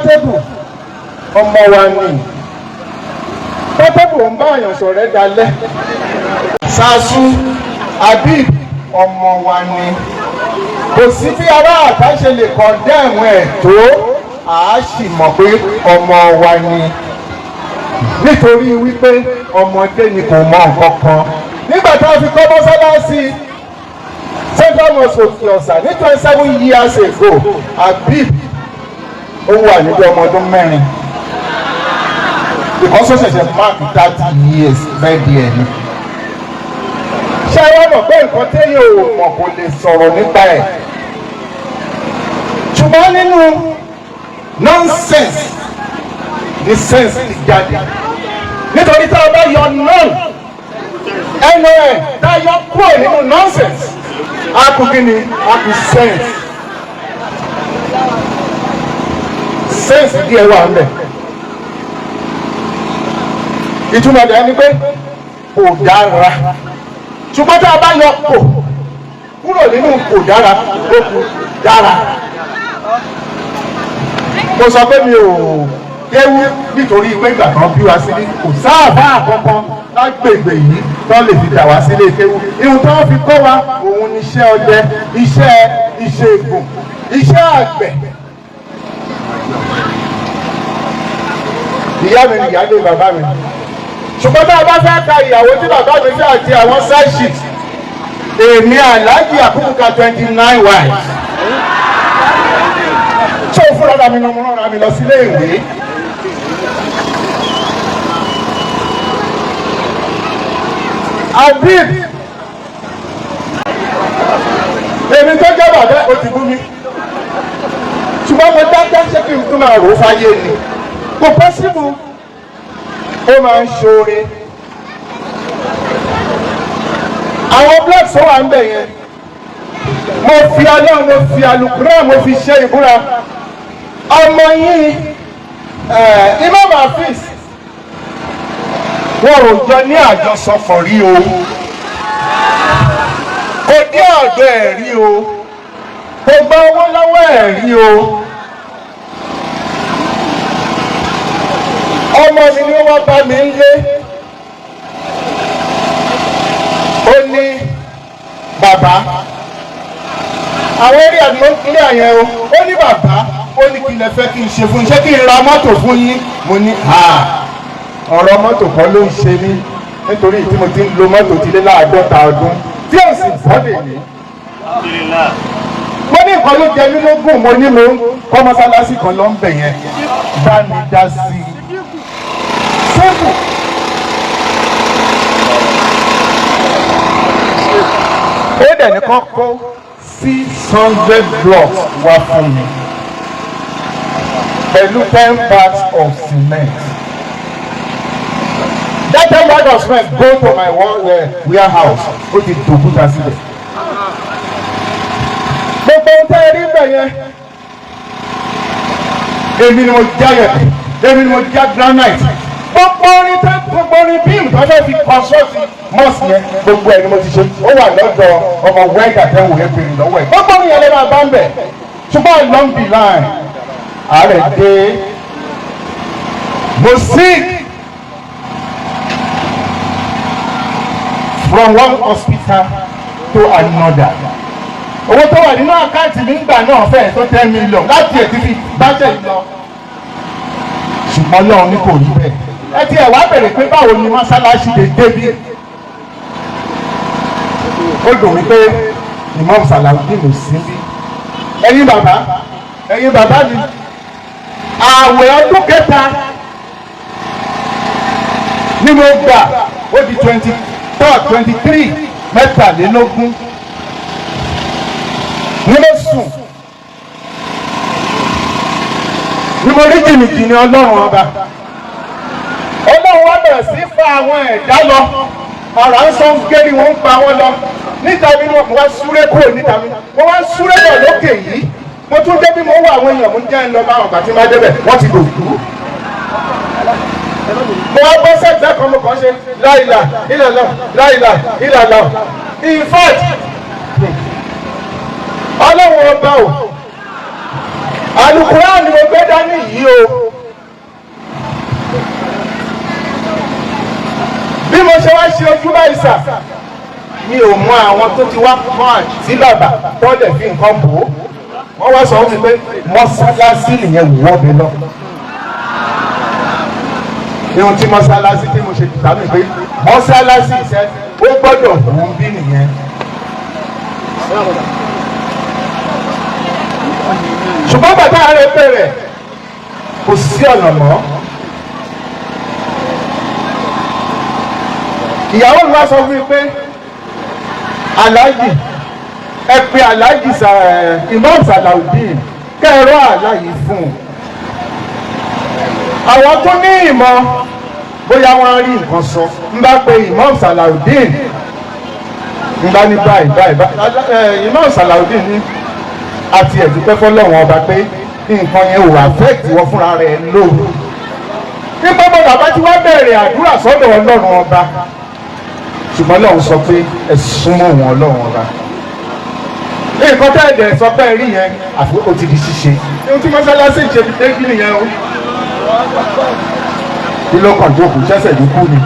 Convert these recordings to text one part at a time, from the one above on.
Portable ọmọ wa ni. Portable ń bá àyàn sọ̀rẹ́ dalẹ̀. Sasu Habib ọmọ wa ni. Kò sí bí ará àtà ṣe lè condemn ẹ̀ tó, àá sì mọ̀ pé ọmọ wa ni, nítorí wípé ọmọdé ni, kò mọ nǹkan kan. Nígbà tá a fi kọ́ mọ́sálásí Central Mosque Òkè Ọ̀sà ní 27 years ago, Habib ó wà níbi ọmọ ọdún 4, because ó ṣẹ̀ṣẹ̀ mark 30 years birthday ẹ̀ ni. Ṣé ẹ wá mọ̀ pé nǹkan téèyàn ò mọ̀ kò lè sọ̀rọ̀ nípa ẹ̀? Ṣùgbọ́n nínú nonsense ní sense ti jáde, nítorí tá a bá yọ non ẹnu ẹ̀, tá a yọ kúrò nínú nonsense, a kú kí ni? A kú sense. Sense díẹ̀ wà ń bẹ̀. Ìtumọ̀ dẹ̀ ni pé kò dára, ṣùgbọ́n tá a bá yọ kò kúrò nínú kò dára, ó kù dára. Mo sọ pé mi ò kéwú nítorí pé ìgbà kan bí wa sílé, kò sáàbà kankan lágbègbè yìí tó lè fi dà wá sílé kéwú. Ihun tó fi kọ́ wa òun ni iṣẹ́ ọdẹ, iṣẹ́ ìṣègùn, iṣẹ́ àgbẹ̀. Ìyá mi ni ìyáálé bàbá mi, ṣùgbọ́n tá a bá fẹ́ ka ìyàwó tí bàbá mi fẹ́ àti àwọn side chicks, èmi Alhaji Yakubu ka 29 wives. Tó fúnra mi lọ rán mi lọ sílé ìwé. Habib, èmi tó jẹ́ bàbá, ó ti bú mi, ṣùgbọ́n mo dájọ́, ṣé kí n tún máa rò ó fáyé ni? Kò pọ́sibú. Ó máa ń ṣoore. Àwọn blocks tó wà ń bẹ̀ yẹn, mo fi Ọlọ́run, mo fi alukura, mo fi ṣe ìbúra, ọmọ yín Imam Hafiz, wọn ò jọ ní àjọsọpọ̀ rí o, kò dé ọ̀dọ̀ ẹ̀ rí o, kò gba owó lọ́wọ́ ẹ̀ rí o. Ọmọ mi ni wọ́n bá mi ń lé, ó ní bàbá, àwọn eré àdúgbò ń kílẹ̀ yẹn o. Ó ní bàbá, ó ní kí lẹ fẹ́ kí n ṣe fún yín? Ṣé kí n ra mọ́tò fún yín? Mo ní ọ̀rọ̀ mọ́tò kan ló ń ṣe mí, nítorí tí mo ti ń lo mọ́tò ti lé láàádọ́ta ọdún tí ò sì bọ́dẹ̀ ní. Mo ní nǹkan ló jẹ mí lógún. Mo ní mo ń kọ́ mọ́sálásí kan ló ń bẹ̀ yẹn, bá mi dá sí i. Simple. Ó dẹ̀ ní kọ́ kó 600 blocks wá fún mi pẹ̀lú 10 bags of cement. That 10 bags of cement go to my warehouse, ó ti dòkúta síbẹ̀. Gbogbo ohun tẹ́ ẹ rí bẹ̀ yẹn, èmi ni mo já yẹ̀pẹ̀, èmi ni mo já granite, gbogbo orin tẹ́, gbogbo orin bíìmù tó fẹ́ fi construct mosque yẹn, gbogbo ẹ̀ ni mo ti ṣe. Ó wà lọ́dọ̀ ọmọ wẹ́gà tẹ́ wò é bèrè lọ́wọ́ ẹ̀. Gbogbo orin yẹn lè máa bá ń bẹ̀. Ṣùgbọ́n along the line, àárẹ̀ dé, mo sick from one hospital to another. Owó tó wà nínú àkáǹtì mi ńgbà náà fẹ́ẹ̀ tó 10 million láti ẹ̀ ti fi bájẹ̀ lọ, ṣùgbọ́n Ọlọ́run ní kò rí bẹ́ẹ̀. Ẹ ti ẹ̀ wá bẹ̀rẹ̀ pé báwo ni mọ́sálásí lè débi. Ó dùn mí pé Imam Salawudeen ò sí bí. Ẹ̀yin bàbá, ẹ̀yin bàbá mi, ààwẹ̀ ọdún kẹta ni mo gbà, ó di 23rd, 23, 23 ni mo sùn ni mo rí jìnnìjìnnì Ọlọ́run ọba. Ọlọ́run wá bẹ̀rẹ̀ sí fa àwọn ẹ̀dá lọ, ara ń sọ ń gérí, wọn ń pa wọn lọ níta mi ni. Mo wá súré kúrò níta mi, mo wá súré bọ̀ lókè yìí. Mo tún dé bí mo wọ àwọn èèyàn, mo ń jẹ́ ń lọ bá àwọn bàtí má débẹ̀, wọ́n ti dòkú. Mo wá bọ́ sẹ́gbẹ́ kan, mo kàn ṣe láìlà ìlàlà láìlà ìlàlà. In fact, Ọlọ́run ọba o, Àlùkùránì ni mo gbé dání yìí o. sà, mi ò mọ àwọn tó ti wá mọ́ sí bàbá tó lè fi nǹkan bò ó. Wọ́n wá sọ fún mi pé mọ́sálásí nìyẹn, wọ́ mi lọ. Ihun tí mọ́sálásí tí mo ṣe tìta mi pé mọ́sálásí iṣẹ́ ó gbọ́dọ̀ wù ú bí nìyẹn. Ṣùgbọ́n bàtà rẹ̀ bẹ̀rẹ̀, kò sí ọ̀nà mọ́. Ìyàwó mi wá sọ fún mi pé aláàjì, ẹ pé aláàjì Imam Salaudeen kẹrọ àlàyé fún un. Àwọn tó ní ìmọ̀ bóyá wọ́n rí nǹkan sọ, ń bá pe Imam Salaudeen, ń bá ní báyìí báyìí báyìí. Imam Salaudeen ní àti ẹ̀dúpẹ́ fọlọ́run ọba pé nǹkan yẹn ò affect wọ́n fúnra rẹ̀ lóru. Nígbà bọ́ bàbá tí wọ́n bẹ̀rẹ̀ àdúrà sọ́dọ̀ Ọlọ́run ọba, ṣùgbọ́n Ọlọ́run sọ pé ẹ súnmọ́ òun Ọlọ́run ọba. Nǹkan tẹ́ ẹ̀dẹ̀ sọ pé rí yẹn, àfi ó ti di ṣíṣe. Ohun tí mọ́sálásí ṣe fi dé kí nìyẹn o. Kí ló kàn jókòó? Ṣẹ́sẹ̀ ló kú ni,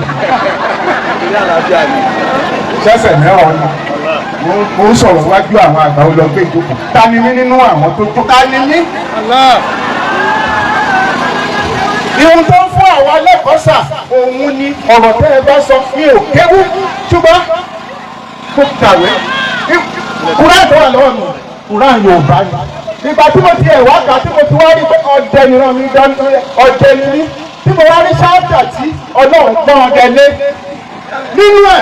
ṣẹ́sẹ̀ mẹ́rọ ni. Mo ń sọ̀rọ̀ wájú àwọn àgbà, ó lọ gbé ìjókòó. Ta ni mí nínú àwọn tó tó? Ta ni mí? Ihun tó ń fún àwọn alẹ́kọ̀ọ́ sà, òun ni ọ̀rọ̀ tẹ́ ẹ bá sọ. Mi ò kéwú, ṣùgbọ́n kò kàwé. Kúrán tó wà lọ́wọ́ mi, Kúrán Yorùbá ni. Ìgbà tí mo ti ẹ̀ wá kà, tí mo ti wá rí pé ọdẹ nìran mi dání, ọdẹ ni mí, tí mo wá rí ṣáàtà tí Ọlọ́run pọ́n ọdẹ lé nínú ẹ̀,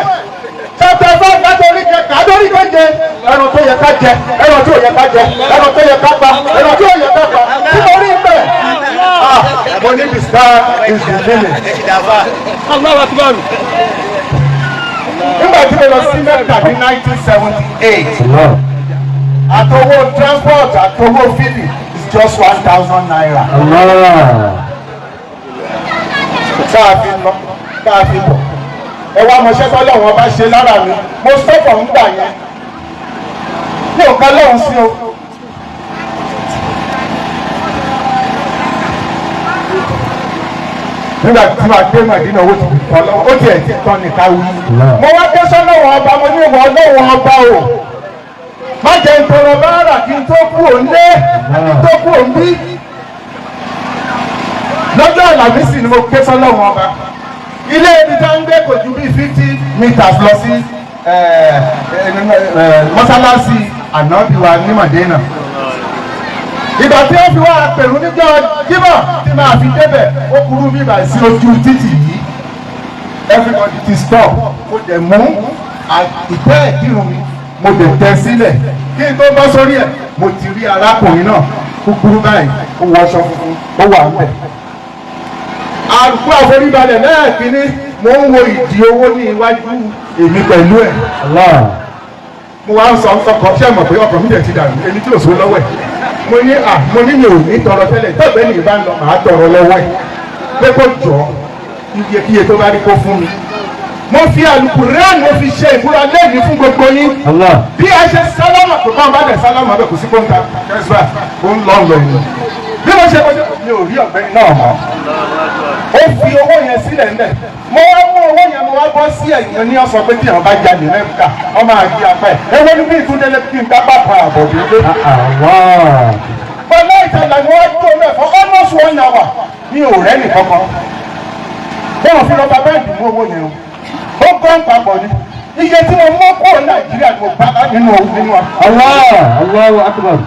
chapter 5 látọrí kẹkà lórí méje, ẹran tó yẹ ká jẹ, ẹran tó yẹ ká jẹ, ẹran tó yẹ ká pa, ẹran tó yẹ ká pa, tí mo rí bẹ́ẹ̀, ah, mo ní the star is the limit. Allahu Akbar. Nígbà tí mo lọ sí Mẹ́kà ní 1978, àtọwọ́ transport àtọwọ́ fílì is just ₦1,000. Tá a fi lọ, tá a fi bọ̀, ẹ wá mọṣẹ́ tọ́lọ́run ọba ṣe lára mi. Mo sọ́kọ̀ ń gbà yẹn, mi ò ká lọ́hùn sí o. Nígbà tí wàá dé Màdínà, owó ti tọ́ lọ́wọ́, ó tiẹ̀ ti tọ́ ní ká wí. Mo wá dé sọ́lọ́wọ́n ọba, mo ní ìwọ Ọlọ́run ọba o, má jẹ́ n tọrọ báárà kí n tó kú òun lé, kí n tó kú òun bí. Lọ́jọ́ Àlàmísì ni mo ké sọ́lọ́wọ́n ọba. Ilé ibi tá ń gbé kò ju bíi 50 meters lọ sí mọ́sálásí ànábì wa ní Màdínà. Ìgbà tí ó fi wá pẹ̀lú níjọ́ Jímọ̀ tí máa fi débẹ̀, ó kúrú bíbà sí ojú títì yìí, everybody ti stop. Mo dẹ̀ mú ìtẹ́ ìkírun mi, mo dẹ̀ tẹ́ sílẹ̀. Kí n tó bọ́ sórí ẹ̀, mo ti rí arákùnrin náà, kúkúrú báyìí, ó wọ aṣọ funfun, ó wà ń bẹ̀. Àrùkú àforíbalẹ̀ lẹ́ẹ̀kínní, mo ń wo ìdí owó ní iwájú èmi pẹ̀lú ẹ̀. Mo wá ń sọ ọkọ̀, ṣé mọ̀ pé ọkọ̀ mi tẹ̀ ti dàrú, èmi tí ò sọ lọ́wọ́ ẹ̀. Mo ní à, mo ní mi ò ní tọrọ tẹ́lẹ̀, tọ́gbẹ́ ní ìbá ń lọ, màá tọrọ lọ́wọ́ ẹ̀ pé kó jọ iyekíye tó bá rí kó fún mi. Mo fi àlùkùránì, mo fi ṣe ìbúra lẹ́yìn fún gbogbo yín. Bí a ṣe sálámà kò bá ń bá dẹ̀ sálámà bẹ́ẹ̀, kò sí kóńtà kẹsíwá ó ń lọ lọ ìlú. Bí mo ṣe kọjá, mi ò rí ọ̀gbẹ́ni náà mọ́. Ó fi owó yẹn sílẹ̀ ńlẹ̀. Mo wá mú owó yẹn, mo wá bọ́ sí ẹ̀yìn ní ọ̀sán pé tí àwọn bá jalè mẹ́ta, wọ́n máa gbé apá ẹ̀. Ewé ní bí ìtúndélé kí n dábàá kan àbọ̀ délé. Bọ́lá ìtajà ni wọ́n dúró mẹ́fọ́ almost one hour, mi ò rẹ́ nìkankan. Wọ́n fi rọ́bà báńkì mú owó yẹn o. Ó kọ́ ń papọ̀ ni. Iye tí mo mú kúrò Nàìjíríà ni mo bá nínú nínú wa. Allahu Akbar.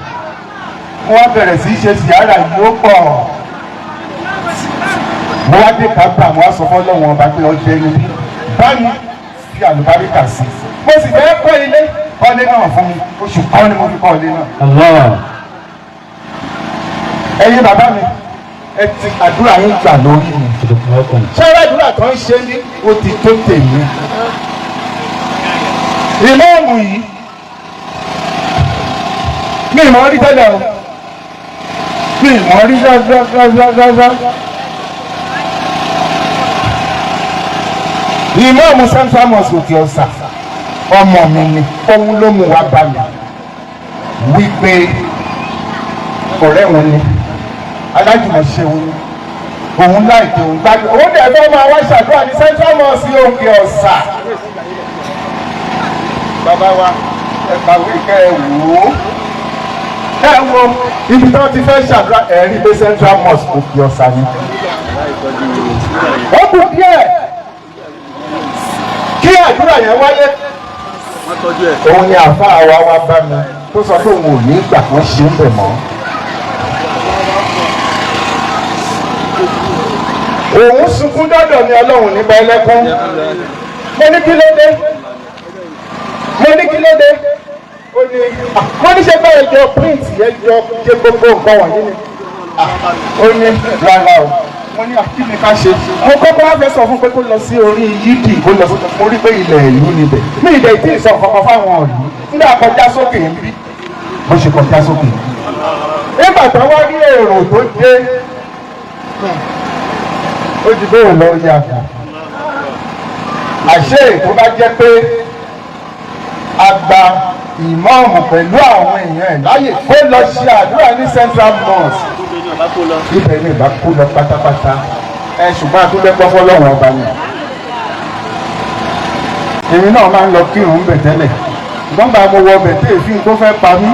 Mo wá bẹ̀rẹ̀ sí í ṣe sìárà yìí, ó pọ̀. Mo wá dé kápá, mo wá sọ fọ́lọ́run ọba pé ọjọ́ ẹni bí báyìí fi àlùbáríkà sí. Mo sì fẹ́ kọ́ ilé, kọ́lé náà fún mi. Oṣù kan ni mo fi kọ́ ilé náà. Ẹ̀yin bàbá mi, ẹ ti àdúrà yín gbà lórí mi. Ṣé àdúrà tó ń ṣe ní ó ti tó tèmi? Ìmáàmù yìí mi ìmọ̀ rí tẹ́lẹ̀ o, mi ìmọ̀ rí rárárárárá. Ìmáàmù Central Mosque Òkè Ọ̀sà, ọmọ mi ni, òun ló mú wa bá mi wípé ọ̀rẹ́ òun ni alájùmọ̀ṣe òun ni, òun láìpẹ́ òun gbádùn òun dẹ̀ fẹ́ máa wá ṣàdúrà ní Central Mosque Òkè Ọ̀sà. Bàbá wa, ẹ kàwé kẹ́ ẹ wò ó, ẹ wo ibi tí wọ́n ti fẹ́ ṣàdúrà. Ẹ rí pé Central Mosque Òkè Ọ̀sà ni. Ó kù díẹ̀ kí àdúrà yẹn wáyé. Òun ni àáfàá wa wá bá mi tó sọ pé òun ò ní gbà wọ́n ṣe ń bẹ̀ mọ́. Òun sunkún dọ́dọ̀ ní Ọlọ́run nípa ẹlẹ́kún. Mo ní kí ló dé? Mo ní kí ló dé? Ó ní mo ní ṣe bẹ́ẹ̀ jọ print yẹn jọ ṣe gbogbo nǹkan wọ̀nyí ni. Ó ní rárá o. Mo ní kí ni ká ṣe? Mo kọ́kọ́ wá fẹ́ sọ fún pé kó lọ sí orí yídì, kó lọ sí. Mo rí pé ilẹ̀ ìlú níbẹ̀. Mi ìdẹ̀ tí ì sọ kankan fáwọn ọ̀lú nígbà kọjá sókè ń bí bó ṣe kọjá sókè. Nígbà tó wá rí èrò tó dé, ó ti bóun lọ yàgò. Àṣé tó bá jẹ́ pé a gba ìmáàmù pẹ̀lú àwọn èèyàn ẹ̀ láyè kó lọ ṣe àdúrà ní Central Mosque, ibẹ̀ ni ìbá kó lọ pátápátá. Ẹ ṣùgbọ́n àtúndẹ́ gbọ́ fọlọ́run ọba ni. Èmi náà máa ń lọ kírun ń bẹ̀ tẹ́lẹ̀, ṣùgbọ́n gbà mo wọ ọbẹ̀ tí èéfín tó fẹ́ pa mí,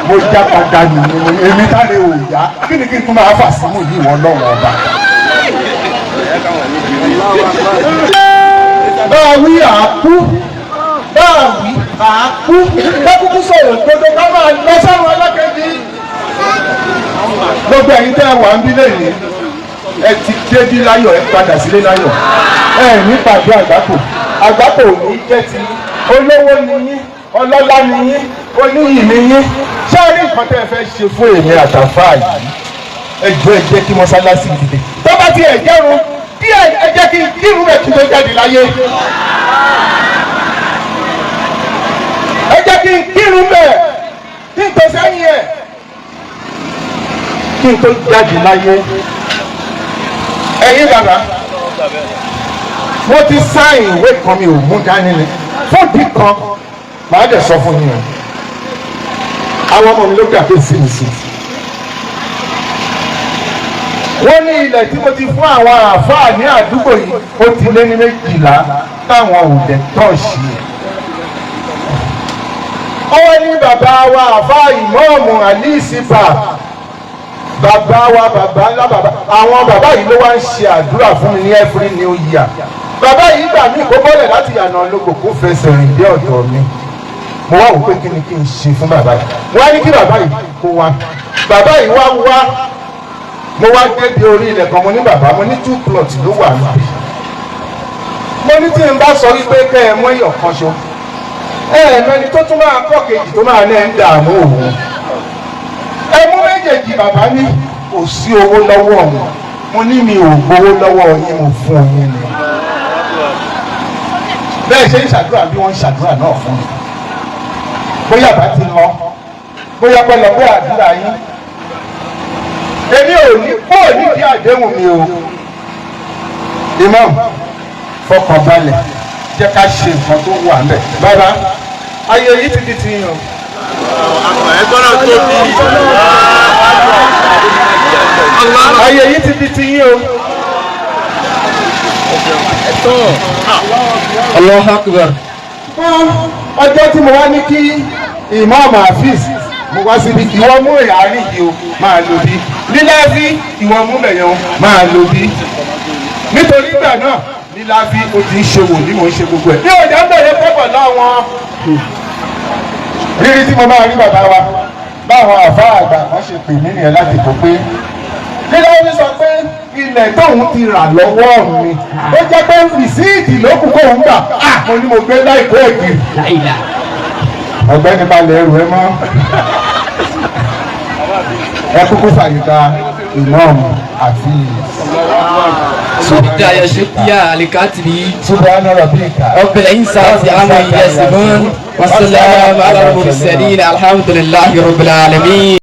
mo já padà nù ní mo èmi táre ò yá. Kí ni kí n tún máa fà símù yìí wọ́n lọ́wọ́ ọba. Bá a wí àákú, bá a wí àákú, ká kúkú sọ̀rọ̀ gbogbo ká máa lọ sáwọn alákejì. Gbogbo ẹ̀yin tẹ́ ẹ wà ń bí lẹ́yìn, ẹ ti débí láyọ̀, ẹ padà sílé láyọ̀. Ẹ ní pàdé àgbákò, àgbákò ò ní jẹ́ ti olówó ni yín, ọlọ́lá ni yín, oníyì ni yín. Ṣé ẹ rí nǹkan tẹ́ ẹ fẹ́ ṣe fún èmi àtàfà yìí? Ẹ jọ̀ọ́, ẹ jẹ́ kí mọ́sálásí dìde. Tó bá ti ẹ̀ jẹ́run díẹ̀, ẹ jẹ́ kí n kírun rẹ̀ kí n tó jáde láyé. Ẹ jẹ́ kí n kírun bẹ̀ kí n tó sẹ́yìn ẹ̀ kí n tó jáde láyé. Ẹ̀yin bàbá, mo ti sáìn ìwé kan, mi ò mú dání ni fúdi kan, màá dẹ̀ sọ fún yín o. Àwọn ọmọ mi ló gbà pé sí mi sí. Wọ́n ní ilẹ̀ tí mo ti fún àwọn àáfàá ní àdúgbò yìí, ó ti lé ní 12 táwọn ò dẹ̀ tọ́ọ̀ṣì ẹ̀. Ọwọ́ ní bàbá wa àáfàá ìmọ̀ọ́mù àlìsípà, bàbá wa, bàbá ńlá bàbá, àwọn bàbá yìí ló wá ń ṣe àdúrà fún mi ní every new year. Bàbá yìí gbà mí kó bọ́lẹ̀ láti yànà ológo kó fẹsẹ̀ rìn dé ọ̀dọ̀ mi. Mo wá wò pé kí ni kí n ṣe fún bàbá yìí. Wọ́n á ní kí bàbá yìí kó wá. Bàbá yìí wá wá. Mo wá débi orí ilẹ̀ kan, mo ní bàbá, mo ní 2 plots ló wà níbí. Mo ní tí n bá sọ wípé kẹ́ ẹ mú ẹyọ kan ṣo, ẹ ẹ mẹni tó tún máa kọ́ kejì tó máa ní ẹ ń dààmú òun. Ẹ mú méjèèjì. Bàbá ní kò sí owó lọ́wọ́ òun. Mo ní mi ò gbowó lọ́wọ́ yín, mo fún yín ni. Bẹ́ẹ̀ ṣe ń ṣàdúrà bí wọ́n ń ṣàdúrà náà fún mi. Bóyá bá ti lọ, bóyá pẹ́ lọ pé àdúrà yín. Èmi ò ní kó nídìí àdéhùn mi o. Imam, fọkàn balẹ̀, jẹ́ ká ṣe nǹkan tó wà ń bẹ̀. Bàbá, ayé yìí ti di ti yàn. Ayé yìí ti di ti yín o. Allahu Akbar. Ọjọ́ tí mo wá ní kí Imam Hafiz mo wá síbi, ìwọ mú ìhàrí yìí o máa lò bí líláfi, ìwọ mú bẹ̀yẹn o máa lò bí. Nítorí ìgbà náà líláfi o ti ń ṣe wò ní mò ń ṣe gbogbo ẹ̀. Ní ọjà ń bẹ̀rẹ̀ pọ̀pọ̀ láwọn rírí tí mo máa rí bàbá wa báwọn àfáà àgbà kan ṣe pè mí nìyẹn láti kó pé líláfi sọ pé ilẹ̀ tóun ti rà lọ́wọ́ mi ó jẹ́ pé rìsíìtì ló kù kóun gbà. Mo ní mo gbé láìpẹ́ ẹ̀gì. Ọ̀gbẹ́ni balẹ̀ ẹrù ẹ mọ́. Ẹ kúkú fàyíká Imam Hafiz. Subda yashkiya alikatiri. Subhana rabbika. Rabbil izzati amma yasifun. Wassalamu ala al-mursalin. Alhamdulillahi rabbil alamin.